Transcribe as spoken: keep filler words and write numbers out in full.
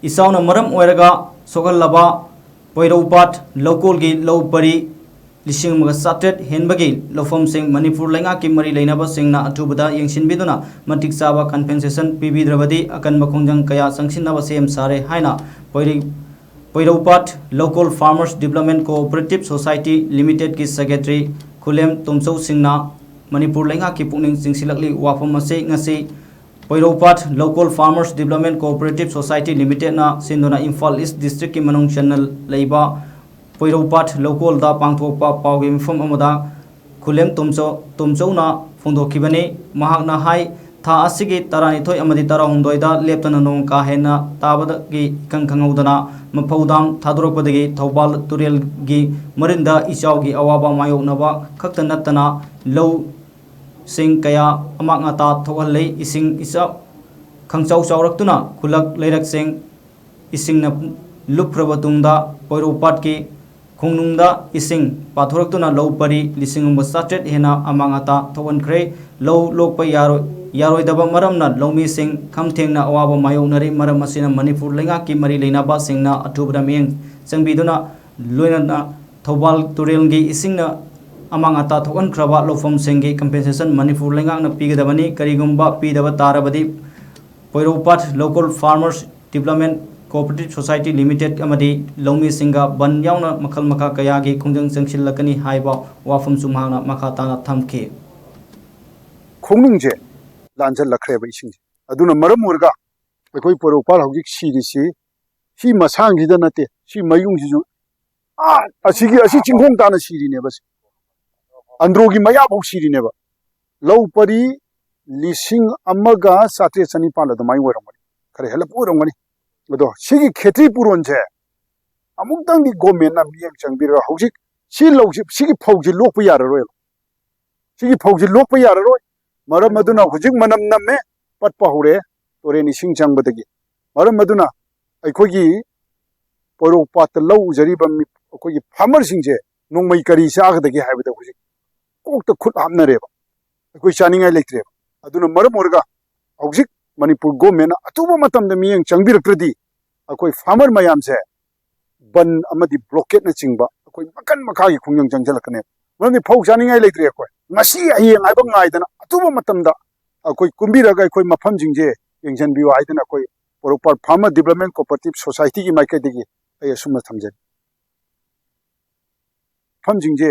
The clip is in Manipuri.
ꯏꯆꯥꯎꯅ ꯃꯔꯝ ꯑꯣꯏꯔꯒ ꯁꯣꯛꯍꯜꯂꯕ ꯄꯣꯏꯔꯧꯄꯥꯠ ꯂꯧꯀꯣꯜꯒꯤ ꯂꯧ ꯄꯔꯤ ꯂꯤꯁꯤꯡ ꯑꯃꯒ ꯆꯥꯇ꯭ꯔꯦꯠ ꯍꯦꯟꯕꯒꯤ ꯂꯧꯐꯝꯁꯤꯡ ꯃꯅꯤꯄꯨꯔ ꯂꯩꯉꯥꯛꯀꯤ ꯃꯔꯤ ꯂꯩꯅꯕꯁꯤꯡꯅ ꯑꯊꯨꯕꯗ ꯌꯦꯡꯁꯤꯟꯕꯤꯗꯨꯅ ꯃꯇꯤꯛ ꯆꯥꯕ compensation ꯄꯤꯕꯤꯗ꯭ꯔꯕꯗꯤ ꯑꯀꯟꯕ ꯈꯣꯡꯖꯪ ꯀꯌꯥ ꯆꯪꯁꯤꯟꯅꯕ ꯁꯦꯝ ꯁꯥꯔꯦ ꯍꯥꯏꯅ ꯄꯣꯏꯔꯩ-, ꯄꯣꯏꯔꯧꯄꯥꯠ Local Farmers Development Cooperative Society Limitedꯀꯤ secretary ꯈꯨꯂꯦꯝ ꯇꯣꯝꯆꯧ ꯁꯤꯡꯅ ꯃꯅꯤꯄꯨꯔ ꯂꯩꯉꯥꯛꯀꯤ ꯄꯨꯛꯅꯤꯡ ꯆꯤꯡꯁꯤꯜꯂꯛꯂꯤ꯫ ꯋꯥꯐꯝ ꯑꯁꯤ ꯉꯁꯤ ꯄꯣꯏꯔꯧꯄꯥꯠ Local Farmers Development Cooperative Society Limitedꯅ ꯁꯤꯟꯗꯨꯅ ꯏꯝꯐꯥꯜ ꯏꯁ ꯗꯤꯁꯇ꯭ꯔꯤꯛꯀꯤ ꯃꯅꯨꯡ ꯆꯟꯅ ꯂꯩꯕ ꯄꯣꯏꯔꯧꯄꯥꯠ ꯂꯧꯀꯣꯜꯗ ꯄꯥꯡꯊꯣꯛꯄ ꯄꯥꯎꯒꯤ ꯃꯤꯐꯝ ꯑꯃꯗ ꯈꯨꯂꯦꯝ ꯇꯣꯝꯆꯧ-, ꯇꯣꯝꯆꯧꯅ ꯐꯣꯡꯗꯣꯛꯈꯤꯕꯅꯤ꯫ ꯃꯍꯥꯛꯅ ꯍꯥꯏ, ꯊꯥ ꯑꯁꯤꯒꯤ ꯇꯔꯥꯅꯤꯊꯣꯏ ꯑꯃꯗꯤ ꯇꯔꯥꯍꯨꯝꯗꯣꯏꯗ ꯂꯦꯞꯇꯅ ꯅꯣꯡ ꯀꯥ ꯍꯦꯟꯅ ꯇꯥꯕꯗꯒꯤ ꯏꯈꯪ ꯈꯪꯍꯧꯗꯅ ꯃꯐꯧ ꯗꯥꯝ ꯊꯥꯗꯣꯔꯛꯄꯗꯒꯤ ꯊꯧꯕꯥꯜ ꯇꯨꯔꯦꯜꯒꯤ ꯃꯔꯤꯟꯗ ꯏꯆꯥꯎꯒꯤ ꯑꯋꯥꯕ ꯃꯥꯌꯣꯛꯅꯕ ꯈꯛꯇ ꯅꯠꯇꯅ ꯂꯧꯁꯤꯡ ꯀꯌꯥ ꯑꯃꯥꯡ ꯑꯇꯥ ꯊꯣꯛꯍꯜꯂꯦ꯫ ꯏꯁꯤꯡ ꯏꯆꯥꯎ ꯈꯪꯆꯥꯎ ꯆꯥꯎꯔꯛꯇꯨꯅ ꯈꯨꯜꯂꯛ ꯂꯩꯔꯛꯁꯤꯡ ꯏꯁꯤꯡꯅ ꯂꯨꯞꯈ꯭ꯔꯕ ꯇꯨꯡꯗ ꯄꯣꯏꯔꯧꯄꯥꯠꯀꯤ ꯈꯣꯡꯅꯨꯡꯗ ꯏꯁꯤꯡ ꯄꯥꯊꯣꯔꯛꯇꯨꯅ ꯂꯧ ꯄꯔꯤ ꯂꯤꯁꯤꯡ ꯑꯃꯒ ꯆꯥꯇ꯭ꯔꯦꯠ ꯍꯦꯟꯅ ꯑꯃꯥꯡ ꯑꯇꯥ ꯊꯣꯛꯍꯟꯈ꯭ꯔꯦ꯫ ꯂꯧ ꯂꯣꯛꯄ ꯌꯥꯔꯣꯏ-, ꯌꯥꯔꯣꯏꯗꯕ ꯃꯔꯝꯅ ꯂꯧꯃꯤꯁꯤꯡ ꯈꯝ ꯊꯦꯡꯅ ꯑꯋꯥꯕ ꯃꯥꯌꯣꯛꯅꯔꯤ꯫ ꯃꯔꯝ ꯑꯁꯤꯅ ꯃꯅꯤꯄꯨꯔ ꯂꯩꯉꯥꯛꯀꯤ ꯃꯔꯤ ꯂꯩꯅꯕꯁꯤꯡꯅ ꯑꯊꯨꯕꯗ ꯃꯤꯠꯌꯦꯡ ꯆꯪꯕꯤꯗꯨꯅ ꯂꯣꯏꯅꯅ ꯊꯧꯕꯥꯜ ꯇꯨꯔꯦꯜꯒꯤ ꯏꯁꯤꯡꯅ ꯑꯃꯥꯡ ꯑꯇꯥ ꯊꯣꯛꯍꯟꯈ꯭ꯔꯕ ꯂꯧꯐꯝꯁꯤꯡꯒꯤ compensation ꯃꯅꯤꯄꯨꯔ ꯂꯩꯉꯥꯛꯅ ꯄꯤꯒꯗꯕꯅꯤ꯫ ꯀꯔꯤꯒꯨꯝꯕ ꯄꯤꯗꯕ ꯇꯥꯔꯕꯗꯤ ꯄꯣꯏꯔꯧꯄꯥꯠ Local Farmers Development Cooperative Society Limited ꯑꯃꯗꯤ ꯂꯧꯃꯤꯁꯤꯡꯒ ꯕꯟ ꯌꯥꯎꯅ ꯃꯈꯜ ꯃꯈꯥ ꯀꯌꯥꯒꯤ ꯈꯣꯡꯖꯪ ꯆꯪꯁꯤꯜꯂꯛꯀꯅꯤ ꯍꯥꯏꯕ ꯋꯥꯐꯝꯁꯨ ꯃꯍꯥꯛꯅ ꯃꯈꯥ ꯇꯥꯅ ꯊꯝꯈꯤ꯫ ꯈꯣꯡꯅꯨꯡꯁꯦ ꯂꯥꯟꯖꯜꯂꯛꯈ꯭ꯔꯦꯕ ꯏꯁꯤꯡꯁꯦ꯫ ꯑꯗꯨꯅ ꯃꯔꯝ ꯑꯣꯏꯔꯒ ꯑꯩꯈꯣꯏ ꯄꯣꯏꯔꯧꯄꯥꯠ ꯍꯧꯖꯤꯛ ꯁꯤꯔꯤꯁꯤ ꯁꯤ ꯃꯁꯥꯡꯁꯤꯗ ꯅꯠꯇꯦ, ꯁꯤ ꯃꯌꯨꯡꯁꯤꯁꯨ, ꯑꯥ, ꯑꯁꯤꯒꯤ, ꯑꯁꯤ ꯆꯤꯡꯈꯣꯡ ꯇꯥꯅ ꯁꯤꯔꯤꯅꯦꯕ ꯁꯤ꯫ ꯑꯟꯗ꯭ꯔꯣꯒꯤ ꯃꯌꯥꯐꯥꯎ ꯁꯤꯔꯤꯅꯦꯕ꯫ ꯂꯧ ꯄꯔꯤ ꯂꯤꯁꯤꯡ ꯑꯃꯒ ꯆꯥꯇ꯭ꯔꯦꯠ ꯆꯅꯤꯄꯥꯜ ꯑꯗꯨꯃꯥꯏꯅ ꯑꯣꯏꯔꯝꯒꯅꯤ, ꯈꯔ ꯍꯦꯜꯂꯞ ꯑꯣꯏꯔꯝꯒꯅꯤ꯫ ꯑꯗꯣ ꯁꯤꯒꯤ ꯈꯦꯇ꯭ꯔꯤ ꯄꯨꯔꯣꯟꯁꯦ ꯑꯃꯨꯛꯇꯪꯗꯤ governmentꯅ ꯃꯤꯠꯌꯦꯡ ꯆꯪꯕꯤꯔꯒ ꯍꯧꯖꯤꯛ ꯁꯤ ꯂꯧꯁꯤ, ꯁꯤꯒꯤ ꯐꯧꯁꯤ ꯂꯣꯛꯄ ꯌꯥꯔꯔꯣꯏꯕ꯫ ꯁꯤꯒꯤ ꯐꯧꯁꯤ ꯂꯣꯛꯄ ꯌꯥꯔꯔꯣꯏ꯫ ꯃꯔꯝ ꯑꯗꯨꯅ ꯍꯧꯖꯤꯛ ꯃꯅꯝ ꯅꯝꯃꯦ, ꯄꯠꯄ ꯍꯧꯔꯦ, ꯇꯨꯔꯦꯟ ꯏꯁꯤꯡ ꯆꯪꯕꯗꯒꯤ꯫ ꯃꯔꯝ ꯑꯗꯨꯅ ꯑꯩꯈꯣꯏꯒꯤ ꯄꯣꯏꯔꯧꯄꯥꯠꯇ ꯂꯧ ꯎꯖꯔꯤꯕ ꯃꯤ-, ꯑꯩꯈꯣꯏꯒꯤ farmerꯁꯤꯡꯁꯦ ꯅꯣꯡꯃꯩ ꯀꯔꯤ ꯆꯥꯒꯗꯒꯦ ꯍꯥꯏꯕꯗ ꯍꯧꯖꯤꯛ ꯀꯣꯛꯇ ꯈꯨꯠ ꯍꯥꯞꯅꯔꯦꯕ꯫ ꯑꯩꯈꯣꯏ ꯆꯥꯅꯤꯡꯉꯥꯏ ꯂꯩꯇ꯭ꯔꯦꯕ꯫ ꯑꯗꯨꯅ ꯃꯔꯝ ꯑꯣꯏꯔꯒ ꯍꯧꯖꯤꯛ ꯃꯅꯤꯄꯨꯔ governmentꯅ ꯑꯊꯨꯕ ꯃꯇꯝꯗ ꯃꯤꯠꯌꯦꯡ ꯆꯪꯕꯤꯔꯛꯇ꯭ꯔꯗꯤ ꯑꯩꯈꯣꯏ ꯐꯥꯔꯃꯔ ꯃꯌꯥꯝꯁꯦ ꯕꯟ ꯑꯃꯗꯤ ꯕ꯭ꯂꯣꯀꯦꯠꯅꯆꯤꯡꯕ ꯑꯩꯈꯣꯏ ꯃꯈꯟ ꯃꯈꯥꯒꯤ ꯈꯣꯡꯖꯪ ꯆꯪꯁꯤꯜꯂꯛꯀꯅꯦꯕ꯫ ꯃꯔꯝꯗꯤ ꯐꯧ ꯆꯥꯅꯤꯡꯉꯥꯏ ꯂꯩꯇ꯭ꯔꯦ꯫ ꯑꯩꯈꯣꯏ ꯉꯁꯤ ꯍꯌꯦꯡ ꯍꯥꯏꯕ ꯉꯥꯏꯗꯅ ꯑꯊꯨꯕ ꯃꯇꯝꯗ ꯑꯩꯈꯣꯏ ꯀꯨꯝꯕꯤꯔꯒ ꯑꯩꯈꯣꯏ ꯃꯐꯝꯁꯤꯡꯁꯦ ꯌꯦꯡꯁꯤꯟꯕꯤꯌꯨ ꯍꯥꯏꯗꯅ ꯑꯩꯈꯣꯏ ꯄꯣꯔꯣꯝꯄꯥꯠ ꯐꯥꯔꯃꯔ ꯗꯤꯕ꯭ꯂꯞꯃꯦꯟ ꯀꯣꯑꯣꯄꯔꯦꯇꯤꯞ ꯁꯣꯁꯥꯏꯇꯤꯒꯤ ꯃꯥꯏꯀꯩꯗꯒꯤ ꯑꯩ ꯑꯁꯨꯝꯅ ꯊꯝꯖꯔꯤ꯫ ꯃꯐꯝꯁꯤꯡꯁꯦ